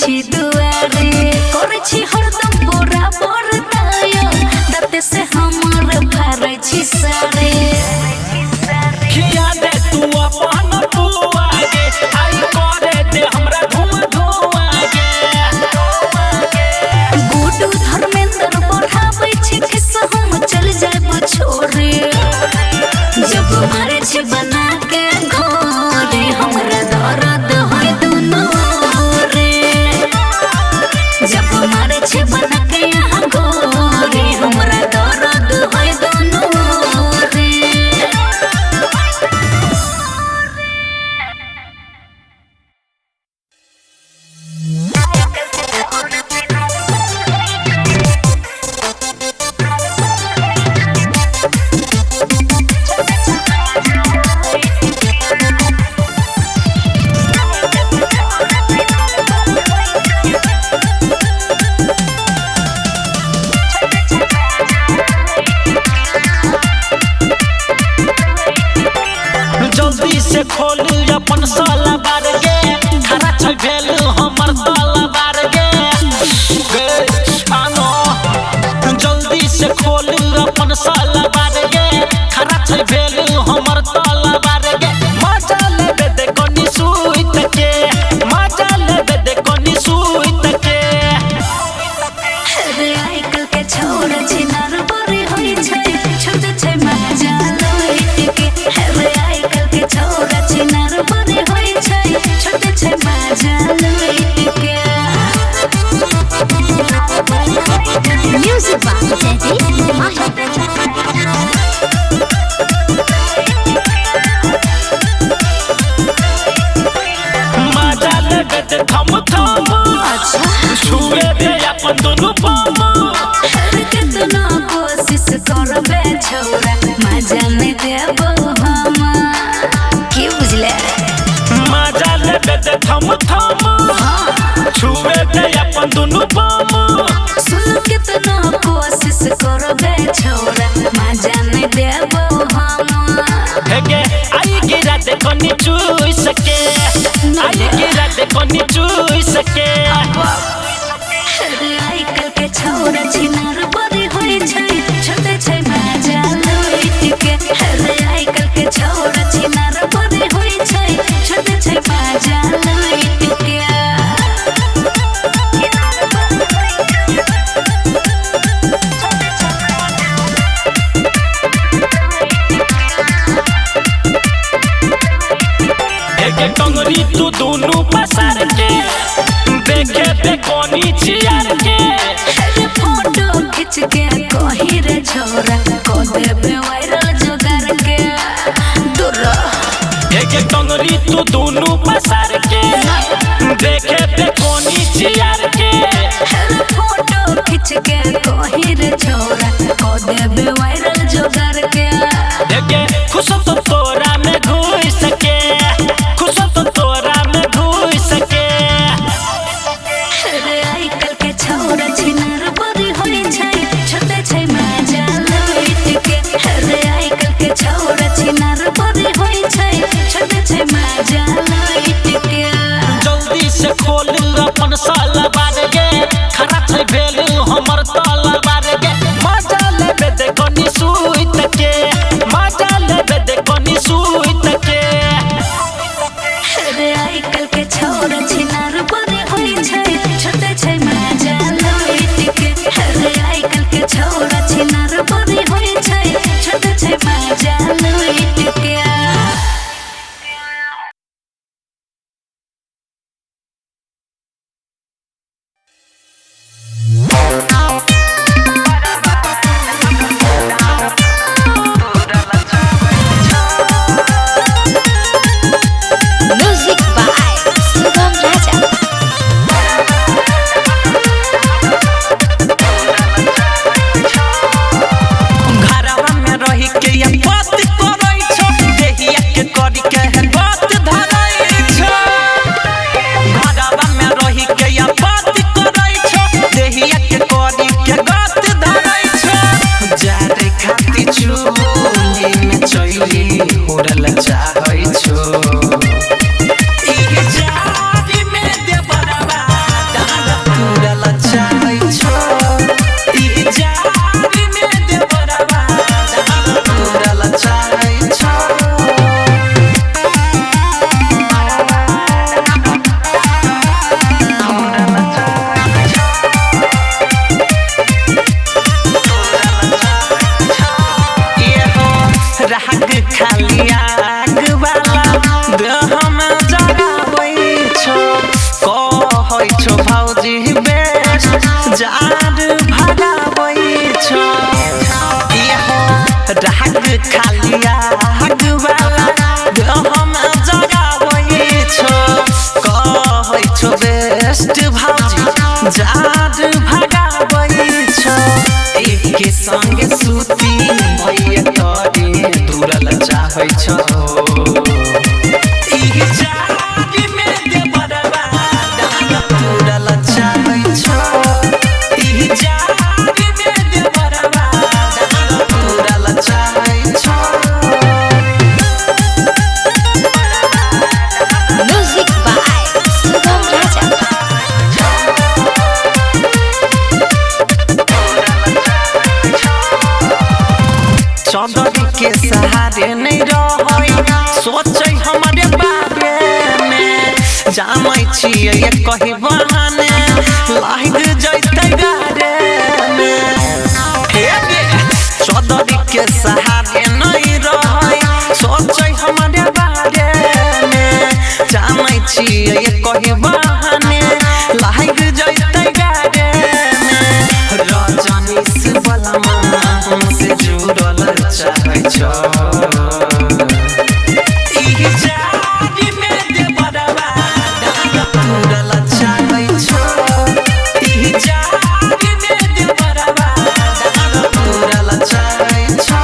छी दुआरे करै छी हरदम बोरा बोर दायो दाते से हमर फारै छी सारे। खिया दे तू अपन पुआ गे आई करे दे हमरा धुम धुआ गे। गुडू धर्मेंद्र बढ़ाबै छी किस हम चल जाब छोरे जब मारे छी बना के घोरे हमरा दर्द होय दुनो रे। जब मारे छी बना के यहाँ घोरे हमरा दर्द होय दुनो रे। जल्दी से खोल अपन साला बार गे खरा छै भेल हमर ताला बार गे गे आनो। जल्दी से खोल अपन साला बार गे खरा छै भेल हमर ताला बार गे। मजा लेबे दे कनी सुइत के मजा लेबे दे कनी सुइत के। रे आइकल के छौड़ा छिनार बड़ी होइ छै छोट छै मजा लुइट के। रे आइकल के छौड़ा छिनार बड़ी होइ छै छोट छै मजा लुइट के। Music by Jaideep Mahi. मजा लेबे दे थम थम अच्छा छुए दे अपन दुनू बम। अरे केतना कोशिश करबे छौड़ा मजा नहीं देबो हम की बुझले। मजा लेबे दे थम थम छुए दे अपन दुनू बम। सुन केतना कोशिश करबे छौड़ा मजा नहीं देबो हम। हेगे आई गिरा दे कनी चूस के आई गिरा दे कनी चूस के। रे आइकल के छौड़ा छिनार बड़ी होइ छै छोट छै मजा लुइट के। रे आइकल के छौड़ा छिनार बड़ी होइ छै छोट छै मजा लुइट के। हेगे टंगरी तू दुनू पसार के देखे दे कनी छियार के। रे फोटो खींच के कही रे छौड़ा को देबे वायरल जोगार के दूर। हेगे टंगरी तू दुनू पसार के देखे दे कनी छियार के। रे फोटो खींच के कही रे छौड़ा को देबे वायरल जोगार के। हेगे खुश तो तोरा में घुस के खुश तो तोरा में घुस के। रे आइकल के छौड़ा छिनार बड़ी होइ छै छोट छै मजा लुइट के। रे आइकल के छौड़ा छिनार बड़ी होइ छै छोट छै मजा लुइट के। जल्दी से खोल अपन साला बार गे खरा छै भेल हमर ताला बार गे। मजा लेबे दे कनी सुइत के मजा लेबे दे कनी सुइत के। रे आइकल के छौड़ा छिनार बड़ी होइ छै छोट छै मजा लुइट के। रे आइकल के छौड़ा छिनार बड़ी होइ छै छोट छै मजा लुइट के। जार भगाबै छौ। राग खाली आग वाला हम जगाबै छौ, कहै छौ बेस्ट भौजी जार भगाबै छौ। एके संगे सुती भैया तोरे तुरल चाहै छौ। ई जाग में देवरबा डाँग तुरल चाहै छौ। ई जाग में देवरबा डाँग तुरल चाहै छौ। Music by Sugam Raja. Chaudhary के सहारे नहीं रहै, सोचै हमारे बारे में। जानै छियै कही बहाने लाग जैतै गारे में। हे गे चौधरी के सहारे नहीं रहै, सोचै हमारे बारे में। जानै छियै कही बहाने लाग जैतै गारे में। रजनीश बलमा हमसे जुड़ल चाहै छौ। ई जाग में देवरबा डाँग तुरल चाहै छौ। ई जाग में देवरबा डाँग तुरल चाहै छौ।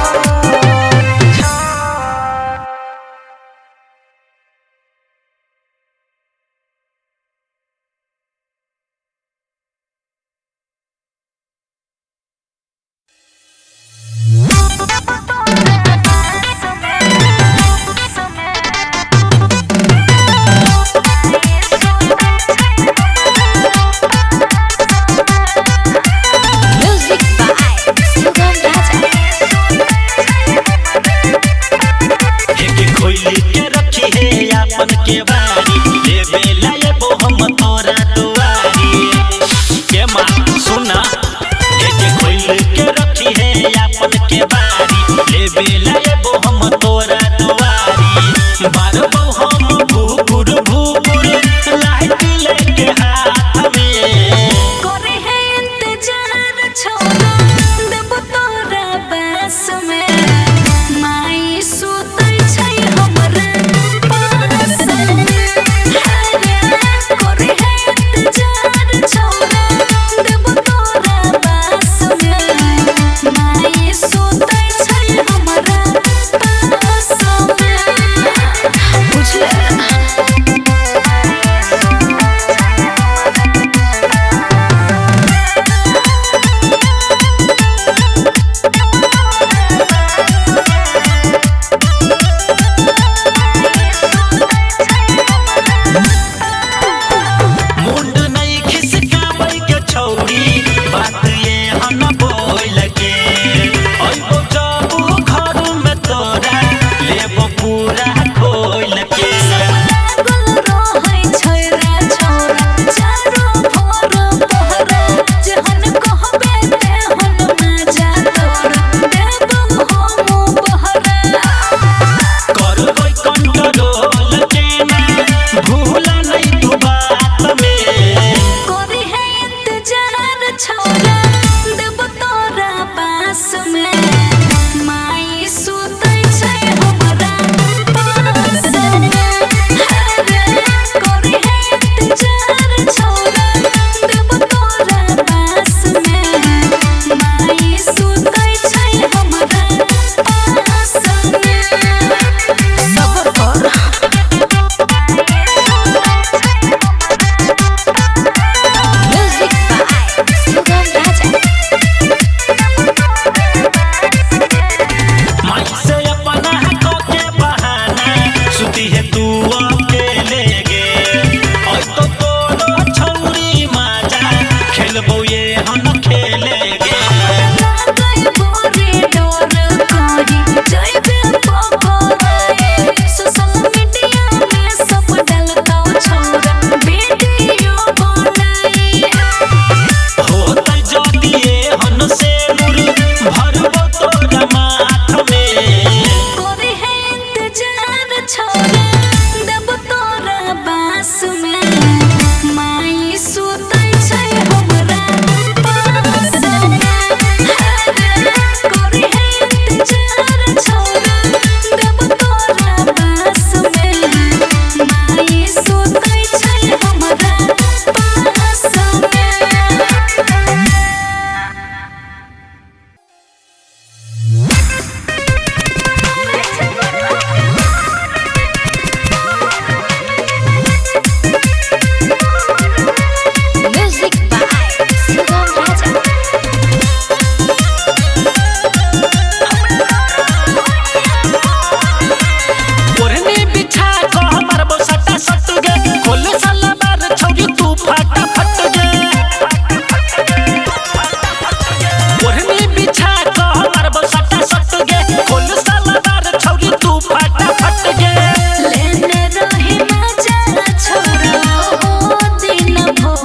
Music by Sugam Raja. एक खोइल के रखी है आपन के बारी, ले बेला एबो हम तोरा दुआरी। के माँ सुना, एक खोइल के रखी है आपन के बारी, ले बेला एबो हम तोरा दुआरी। बारबो हम भूपुर भूपुर लाइट लेके हाथ में। करे है इंतजार छोरा देबो तोरा बास में। माई सुतै छै हमरा पास में। करे है इंतजार छोरा देबो तोरा बास में। माई सुतै छै हमरा पास में। बुझले? मुंड नहीं खिसकाबै के छौरी, बात ये हम बोल के। अइबो जबू घर में तोरा लेबो पूरा खोल के। लागल रहै छै रे छौरा चारो भोर पहरा। जेहन कहबे तेहन मजा तोरा देबो हम पहरा। करबै कंट्रोल के ना भूला नहीं तू बात में। करे है इंतजार छौरा देबो तोरा पास में। माई सुतै छै हमरा पास में। करे है इंतजार छौरा देबो तोरा पास में। माई सुतै छै हमरा पास में। सबर कर। Music by Sugam Raja. माई से अपना को के बहाना सुती है तू अकेले गे। और तो तोरो छौरी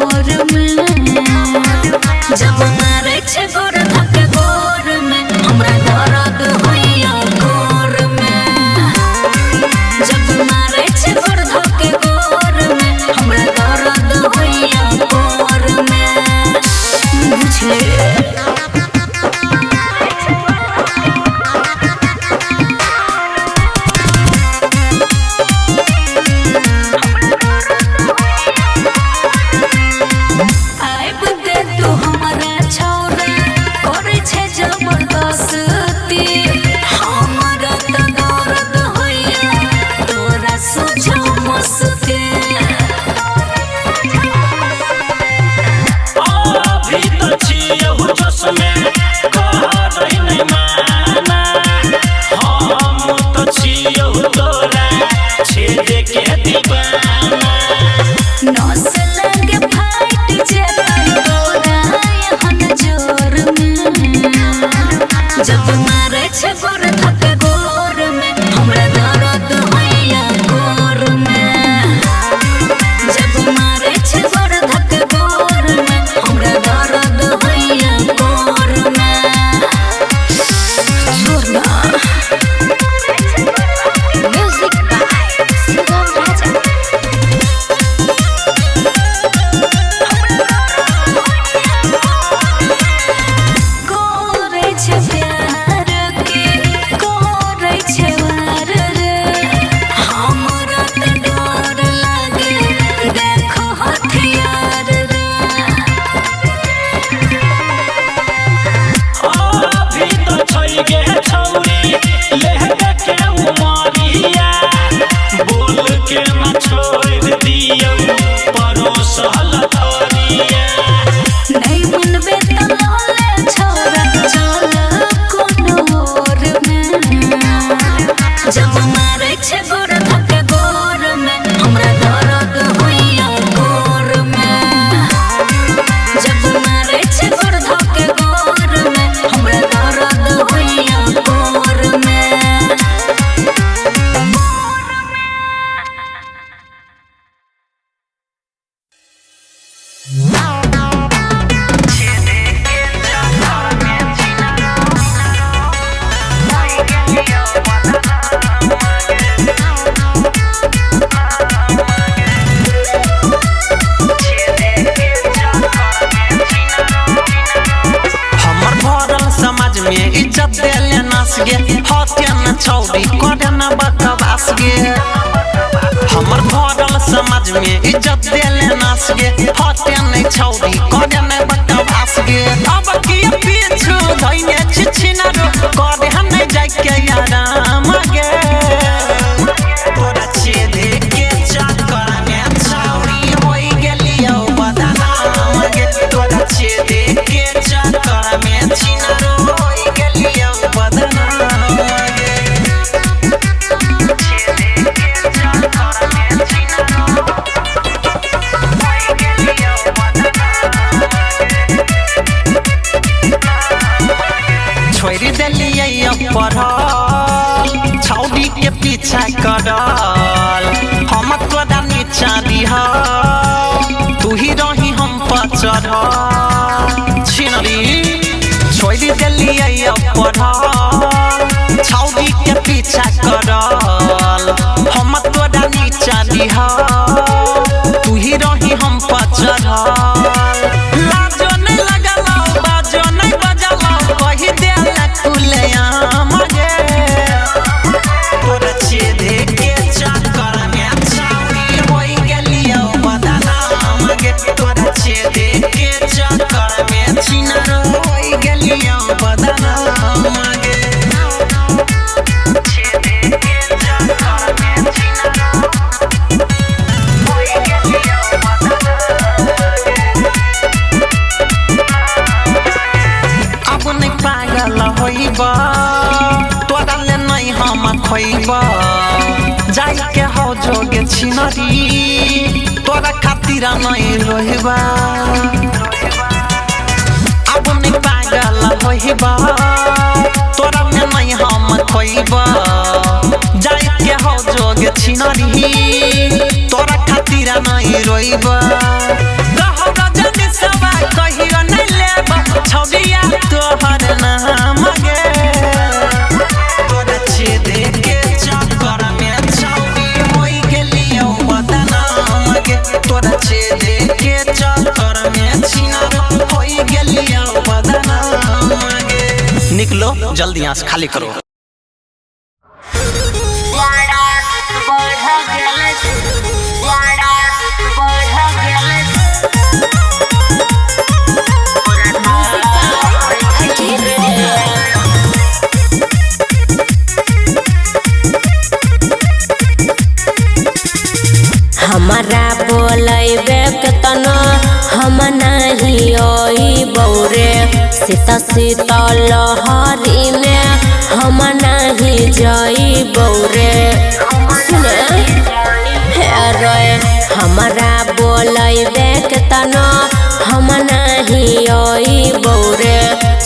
कोर में। जब मारे छे गोर धक गोर में हमरा दर्द होइया कोर में। जब मारे छे गोर धक गोर में हमरा दर्द होइया कोर में। बुझले। जब मारे छे गोर धक गोर में हमरा दर्द होइया कोर में। जब मारे छे गोर धक गोर में हमरा दर्द होइया कोर में। छोड़ना। Music by Sugam Raja. कोरै छे प्यार के कोरै छे वार रे हमरा त डर लागे देखो हथियार रे। अभी तो छै गे छौरी लेहबे के उमरिया बोल के न छोड़ दियौ परोसल थरिया। नहीं मनबे त लले छोरा चल कोनो ओर में। जब मारे छे गोर धक गोर में हमरा दर्द होइया कोर में। जब मारे छे गोर धक गोर में हमरा दर्द होइया कोर में। हमर भरल समाज में इज्जत देले नास गे हत्या न छौरी करे न बकवास गे। हमर भरल समाज में इज्जत देले नास गे हत्या न छौरी करे न बकवास गे। अब की पीछू धइने छिछिनारो करे न जाय के आराम गे। तोरा छेदे के चक्कर में छौरी होई गेलियौ बदनाम गे। तोरा छेदे के चक्कर में छिनारो होई गेलियौ बदनाम गे। छोड़ देलियै पढ़ल छौरी के पीछा करल हम तोरा नीचा दिह तू ही रही हम पर चढ़ल छिनरी। छोड़ देलियै पढ़ल छौरी के पीछा करल हम तोरा नीचा दिह तू ही रही हम पर चढ़ल। लाजो नहीं लगल बाजो नहीं बजल कही देला कुलयाम गे। तोरा छेदे के चक्कर में छौरी होई गेलियौ बदनाम गे। तोरा छेदे के चक्कर में छिनारो होई गेलियौ बदनाम गे। छेदे के चक्कर में छिनारो होई गेलियौ बदनाम गे। अब नहीं पागल होइब तोरा ले नहीं हम खोइब जाई के हो जोगे छिनरी तोरा खातिर नहीं रोहिब। अब नहीं पागल होइब तोरा में नहीं हम खोइब जाई के हो जोगे छिनरी तोरा खातिर नहीं रोइब। रह निकलो जल्दी यहाँ से खाली करो। हमारा बोलैबे केतनो हम नहीं अइबौ रे, सीता सीता लहरी में हम नहीं जइबौ रे। सुन हे रे, हमारा बोलैबे केतनो हम नहीं अइबौ रे,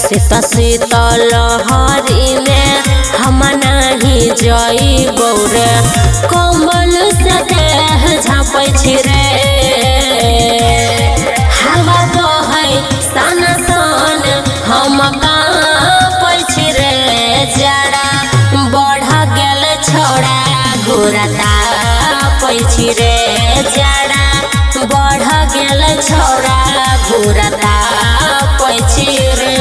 सीता सीता लहरी में हम नहीं जइबौ रे। कम्बल से देह झाँपै छी रे, हवा बहै सन सन हम काँपै छी रे। जाड़ा बढ़ गेल छोड़ा घोड़ा तापै छी रे, जाड़ा बढ़ गेल छोड़ा घोड़ा तापै छी रे।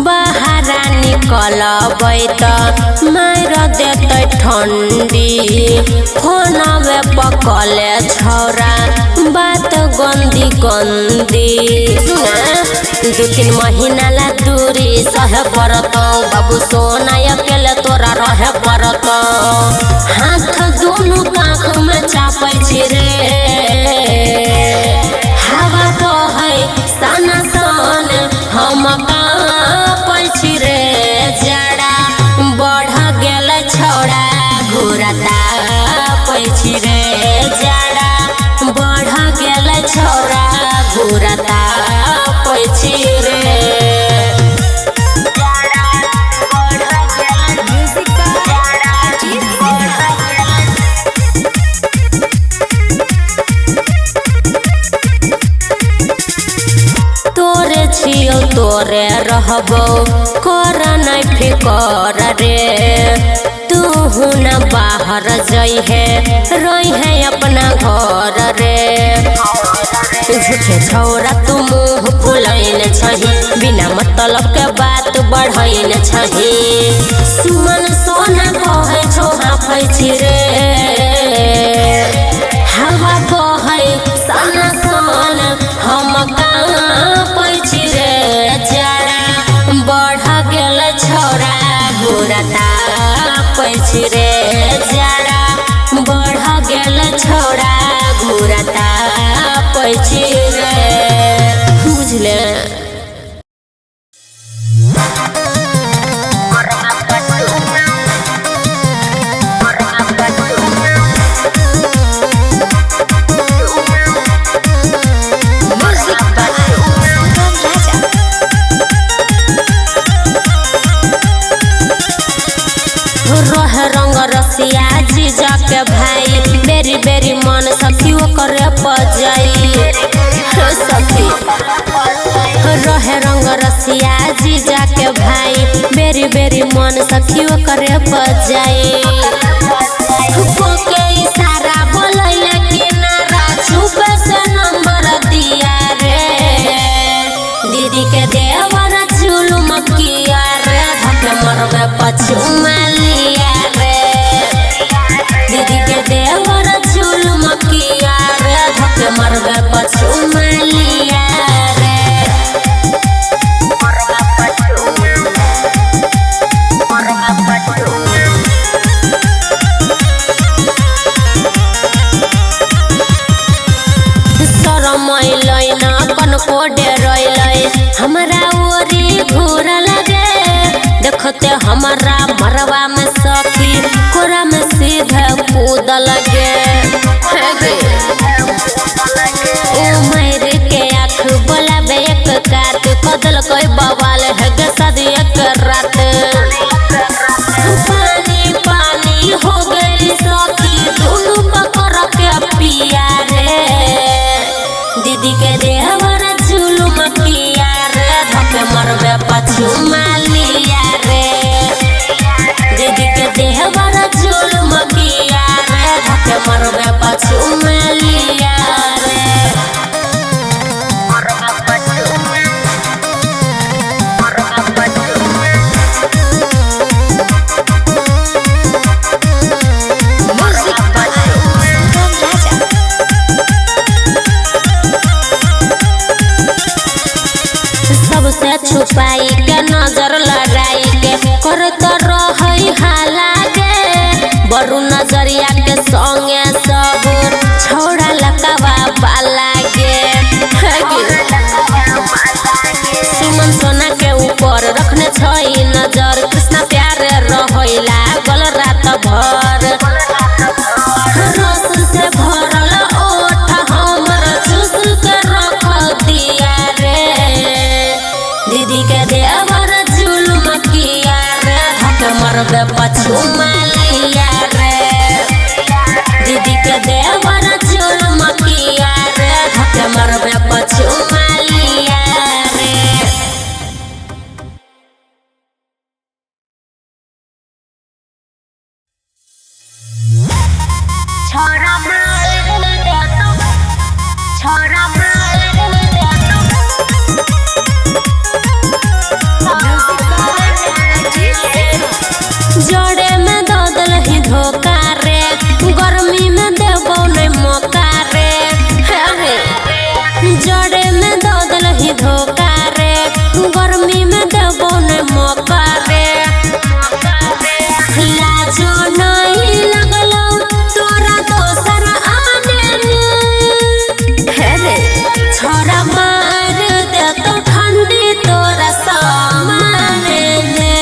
बाहरा निकलबै त मारि देतै ठंडी, फोनवे पकले छौरा बात गंदी गंदी। सुन 2-3 महीना ला दूरी सहे पड़तौ, बाबू सोना अकेले तोरा रहे पड़तौ। हाथ दुनू काँख में चापै छी रे, हवा बहै सन सन हम काँपै छी रे। जाड़ा बढ़ गेल छौड़ा घोड़ा तापै छी रे, जाड़ा बढ़ गेल छौड़ा घोड़ा तापै छी रे। तोरे छियौ तोरे रहबौ कर नै फिकर रे, तू न बाहर जइहे रहिहे अपना घर रे। झूठे छौरा तू मुँह फुलैल छही, बिना मतलब के बात बढ़ैल छही। सुमन सोना कहै छौ हाँफै छी रे, हवा बहै सन सन हम काँपै छी रे। जाड़ा बढ़ गेल छौड़ा घोड़ा तापै छी रे, जाड़ा बढ़ गेल छौड़ा घोड़ा तापै छी रे। बुझले। Music by Sugam Raja. रह रंग रसिया जीजा के भाई, बेरी बेरी मन सखी करे पजाई। सखी रह रंग रसिया जीजा के भाई, बेरी बेरी मन सखी करे पजाई। के इशारा बोलैले किनारा चुपे से नंबर दिया रे, दीदी के देवर जुलुम किया रे, धके मरबे पछुमा लिया रे। दीदी के देवर जुलुम किया रे, धके मरबे पछुमा लिया रे। शरम अइलै न कनको डरैलै, हमरा ओरी घूर लगे। देखते हमरा मरवा में सखी कोरा में सीधे कूद लगे। ओ मार के आँख बोलाबे एक कात, कदल कोई बवाल है गे शादी एक रात। पानी पानी हो गई सखी दुनू पकड़ के पिया रे, दीदी के देवर जुलुम किया रे, धके मरबे पछुमा लिया रे। सबसे छुपाई के नजर लड़ाई के करत रहै हाला गे। बरु नजरिया के संगे सब छौड़ा लकावा पाला गे। सुमन सोना के ऊपर रखने छै नजर, कृष्णा प्यारे रहै लागल रात भर। रस से भरल ओठ हमर चूस के रख दिया रे, दीदी के देवर जुलुम किया रे, धक मरबे पछु मालिया रे। दीदी के देवर जुलुम किया रे, धक मरबे पछु मालिया रे। जड़े में दऽ देलही धोखा रे, गर्मी में देबौ नै मौका रे। जड़े में दऽ देलही धोखा रे, गर्मी में देबौ नै मौका रे। लाजो नै लगलौ तोरा दोसर आने रे, छोरा मार देतौ ठंडी तोरा सामाने ने,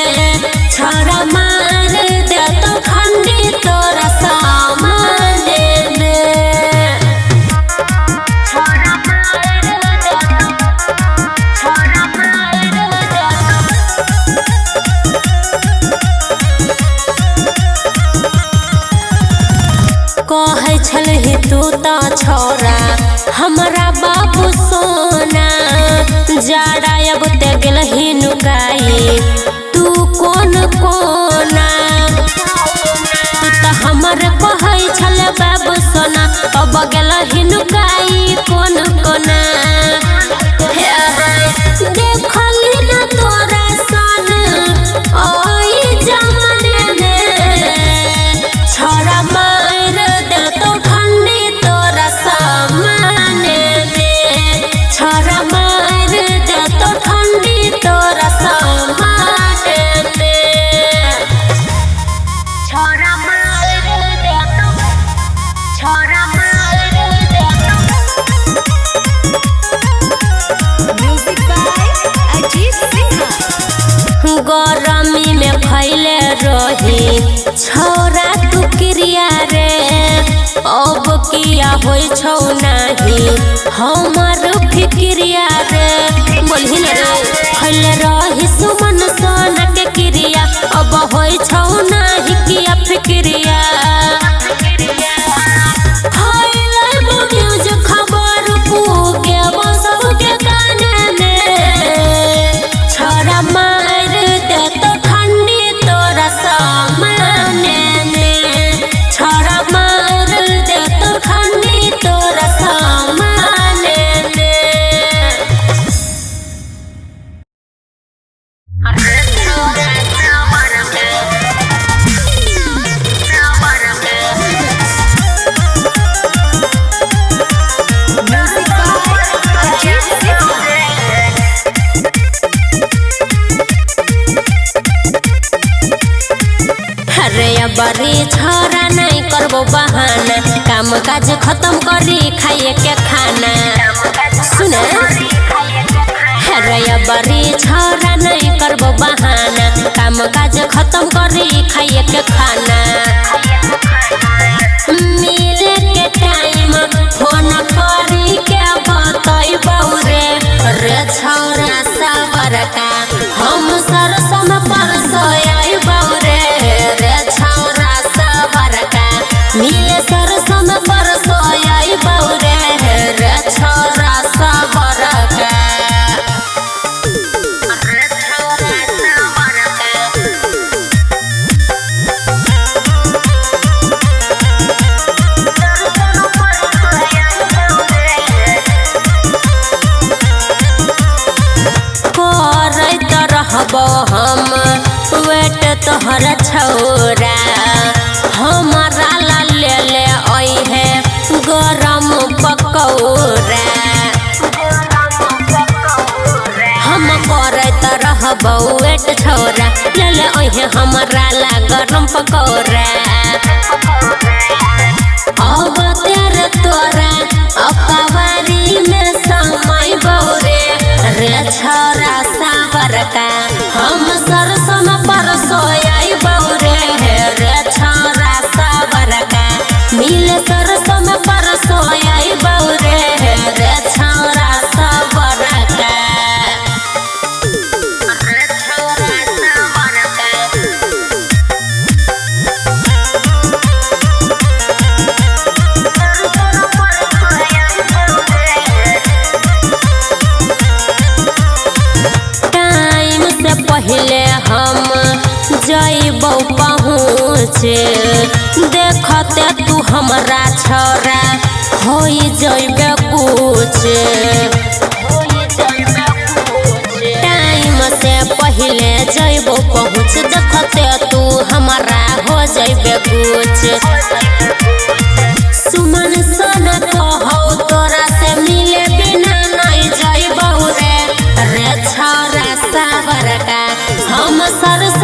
छोरा मार देतौ ठंडी तोरा सामाने ने। कहै छलही तू तऽ छौड़ा हमरा बाबू सोना, जाड़ा अब ते गेलही नुकाई तू कोन कोना। तू तऽ हमर कहै छल बाबू सोना, अब गेलही नुकाई कोन कोना। देखली न तोरा सन ओइ जमाने में, छोरा मार देतौ ठंडी तोरा सामाने में, छोरा मार देतौ ठंडी तोरा सामाने में। छोरा मार देतौ, छोरा मार देतौ। Music by Ajit Sinha. गरमी में खैले रही छौरा तू क्रिया रे, अब किया होइ छौ नाही हमर फिक्रिया रे। बोलही न रे, खैले रही सुमन सोना के क्रिया, अब होइ छौ नाही किया फिक्रिया। न्यूज खबर पूके सबके काने में, छोरा मार देतौ ठंडी तोरा सामाने में, छोरा मार देतौ ठंडी तोरा सामाने में। Music by Ajit Sinha. अरे बरी छोरा नहीं करबो बहाना, काम काज खत्म करी खाइए के खाना। सुने अरे बरी छोरा नहीं करबो बहाना, काम काज खत्म करी खाइए के खाना। मिले के टाइम फोन करी के बतैबौ रे, रे छोरा सावर का हम सरसम परसो आइबौ रे, रे छौरा सावर का मिले सरसम परसो आइबौ रे, रे छौरा सावर का। रे छौरा सावर का। करैत रहबो हम वेट तोहर छौरा, हमारा ला ले ले अइहे गरम पकौड़ा। हम करबौ वेट छौरा, ले ले अइहे हमरा ला गरम पकौड़ा। अब तेरे तोरा अकवारी में समय बौरे रे छौरा सावर का, हम सरसों में परसों आइबौ रे रे छौरा सावर का, मिल सरसों में परसों आइबौ रे रे छौरा सावर का। रे छौरा सावर का। टाइम से पहले हम जइबौ पहुँचे, देखते तू हमरा छौरा होई जइबे कुछ। टाइम से पहले जइबौ पहुँच, देखते तू हमरा हो जइबे कुछ। सुमन सन कहौ तोरा से मिले बिना नहीं जइबौ रे रे छौरा सावर का, हम सरसों